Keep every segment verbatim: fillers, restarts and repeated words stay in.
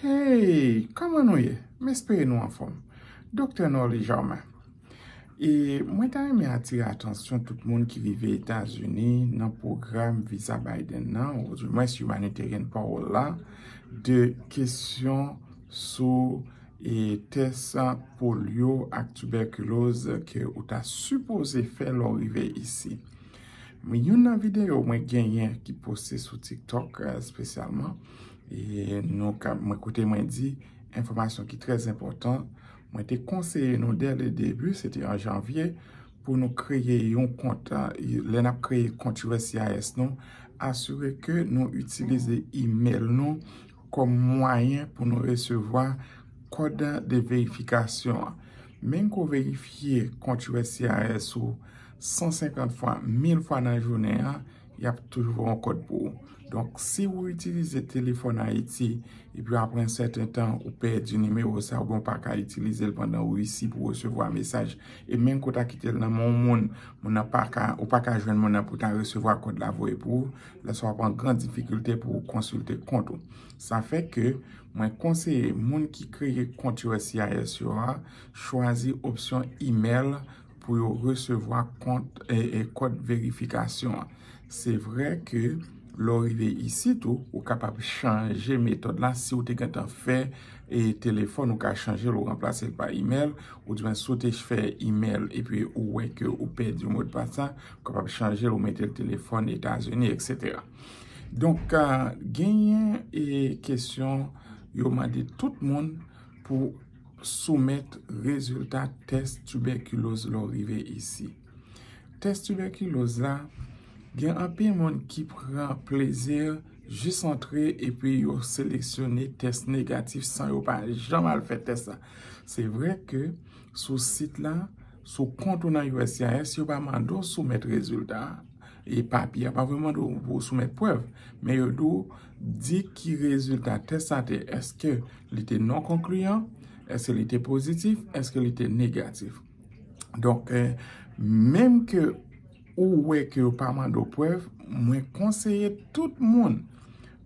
Hey, kòman nou ye? M espere nou anfòm. Doktè Norly Germain. E mwen ta renmen atire atansyon tout moun ki rive Etazini nan pwogram viza Biden nan, ou di mwens Humanitarian Parole la, de kesyon sou e tès polyo ak tibèkiloz ke ou ta sipoze fè lè w rive isi. Mwen, youn nan videyo mwen genyen ki poste sou TikTok, eh, espesyalman, e nou ka, mwen kote mwen di enfòmasyon ki trè enpòtan. Mwen te konseye nou dè le debi, se te an janvye, pou nou kreye yon kont, eh, lè n ap kreye kont U S C I S nou, asire ke nou itilize imèl nou kòm mwayen pou nou resevwa kòd de verifikasyon an. Menm ke w verifye kont U S C I S ou san senkant fwa, mil fwa nan jounen an, y ap toujou voye yon kòd pou ou. Donk, si w itilize Telefòn Ayiti, epi apre yon sèten tan, ou pèdi nimewo sa, oubyen w pa ka itilize l pandan w isi pou w resevwa mesaj, e menm ke w ta kite l nan men yon moun, moun nan pa ka, ou pa ka jwenn moun nan pou ta resevwa kòd la voye pou ou, lè sa w ap an gran difikilte pou w konsilte kont ou. Sa fè ke mwen konseye moun ki kreye kont U S C I S yo a chwazi opsyon imèl pou yo resevwa kont, e, e, kòd verifikasyon an. Se vre ke lè w rive isit ou, ou kapab chanje metòd la si w te gentan fè e telefòn, ou ka chanje l, ou ranplase l pa imèl, oudimwen si w te fè imèl epi ou wè ke ou pèdi modpas la, ou kapab chanje l, ou mete l telefòn Etazini, etsetera. Donk, ah, genyen e kesyon yo mande tout moun pou soumèt rezilta tès tibèkiloz lè w rive isi. Tès tibèkiloz la, gen anpil moun ki pran plezi jis antre epi yo seleksyone tès negatif san yo pa janm al fè tès la. Se vre ke sou sit la, sou kont ou nan U S C I S, yo pa mande w soumèt rezilta a. E papye a pa vle mande w pou w soumèt prèv, men yo di w di ki rezilta tès la te, èske li te non konkliyan, èske li te pozitif, èske li te negatif. Donk, eh, menm ke ou wè ke yo pa mande w prèv, mwen konseye tout moun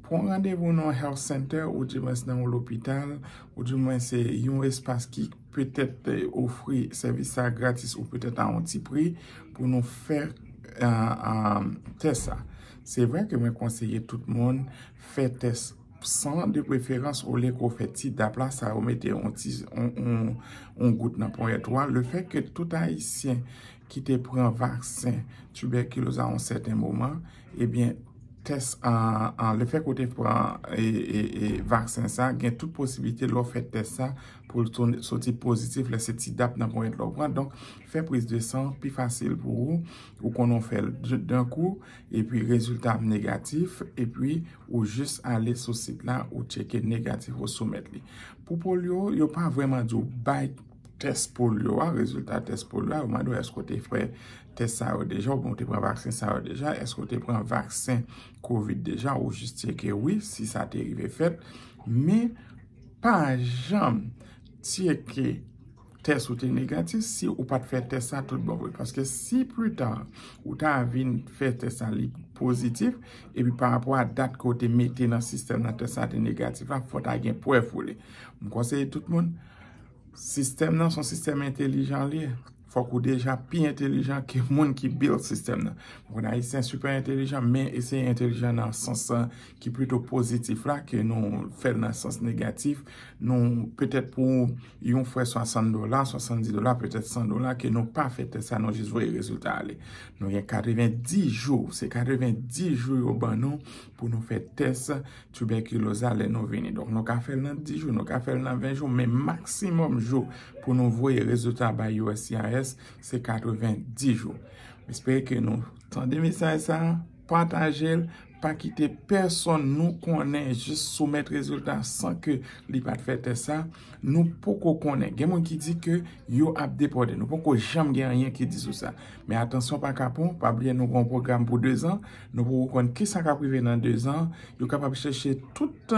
pran randevou nan yon health center, oudimwen nan yon lopital, oudimwen se yon espas ki petèt, eh, ofri sèvis sa gratis ou petèt a yon ti pri pou nou fè, eh, eh, tès sa. Se vre ke mwen konseye tout moun fè tès san, de preferans, olye ke w fè Tdap la, sa yo mete yon ti, yon, yon, yon gout nan ponyèt ou a. Le fè ke tout Ayisyen ki te pran vaksen tibèkiloz a yon sèten moman, ebyen, tès an, an, le fè ke w te pran, e, e, e, vaksen sa, gen tout posiblite lè w fè tès sa pou l tourne, soti pozitif, lè se Tdap nan ponyèt la w pran. Donk, fè priz de san pi fasil pou ou. Ou konnen w fè l d-, d'un coup, epi rezilta ap negatif, epi ou jis ale sou sit la, ou tcheke negatif, ou soumèt li. Pou polyo, yo pa vrèman di w bay tès polyo a, rezilta tès polyo a, yo mande w èske w te fè tès sa yo deja, oubyen w te pran vaksen sa yo deja, èske w te pran vaksen kovid deja, ou jis tcheke wi, si sa te rive fèt. Men, pa janm tcheke tès ou te negatif si ou pa t fè tès sa tout bon vre. Paske si plita ou ta vin fè tès sa li pozitif, epi pa rapò a dat ke w te mete nan sistèm nan tès sa te negatif la, fò w ta gen prèv pou li. M konseye tout moun, sistèm nan se yon sistèm entelijan li ye. Fòk ou deja pi entelijan ke moun ki build sistèm nan. Bon, Ayisyen sipè entelijan, men eseye entelijan nan sans, eh, ki plito pozitif la, ke nou fè l nan sans negatif. Nou, petèt pou yon frè swasann dola, swasanndis dola, petèt san dola, ke nou pa fè tès sa, nou jis voye rezilta ale. Nou gen katrevenndis jou, se katrevenndis jou yo ban nou pou nou fè tès tibèkiloz la lè nou vini. Donk, nou ka fè l nan dis jou, nou ka fè l nan ven jou, men maksimòm jou pou nou voye rezilta bay U S C I S, se katrevenndis jou. M espere ke nou tande mesaj sa a, pataje l, pa kite pèsonn nou konnen jis soumèt rezilta san ke li pa t fè tès sa. Nou poko konnen. Gen moun ki di ke yo ap depòte. Nou poko janm gen anyen ki di sou sa. Men atansyon pa kapon, pa bliye nou gen yon pwogram pou dezan. Nou poko konn kisa k ap rive nan dezan. Yo kapab chèche tout,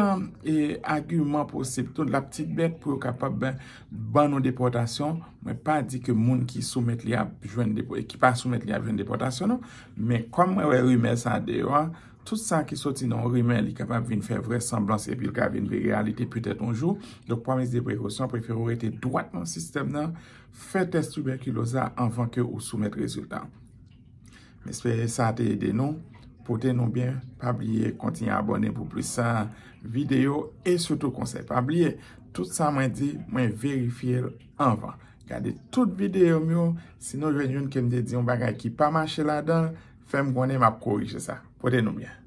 eh, agiman posib, tout laptitbèt pou yo kapab, ben, ban nou depòtasyon. Mwen pa di ke moun ki soumèt li ap jwenn depo-, ki pa soumèt li ap jwenn depòtasyon, non. Men kòm mwen wè rimè sa deyò a, Tout sa ki soti nan yon rimè, li kapab vin fè vrèsanblans epi l ka vin vin reyalite petèt yon jou. Donk, pa mezi de prekosyon, prefere w rete dwat nan sistèm nan, fè tès tibèkiloz la anvan ke ou soumèt rezilta. M espere sa te ede nou. Pote nou byen. Pa bliye kontinye abòne pou plis videyo e sitou konsèy. Pa bliye, tout sa mwen di, mwen verifye l anvan. Gade tout videyo m yo. Si nou jwenn youn ke m te di yon bagay ki pa mache ladan l, fè m konnen, m ap korije sa. Pote nou byen.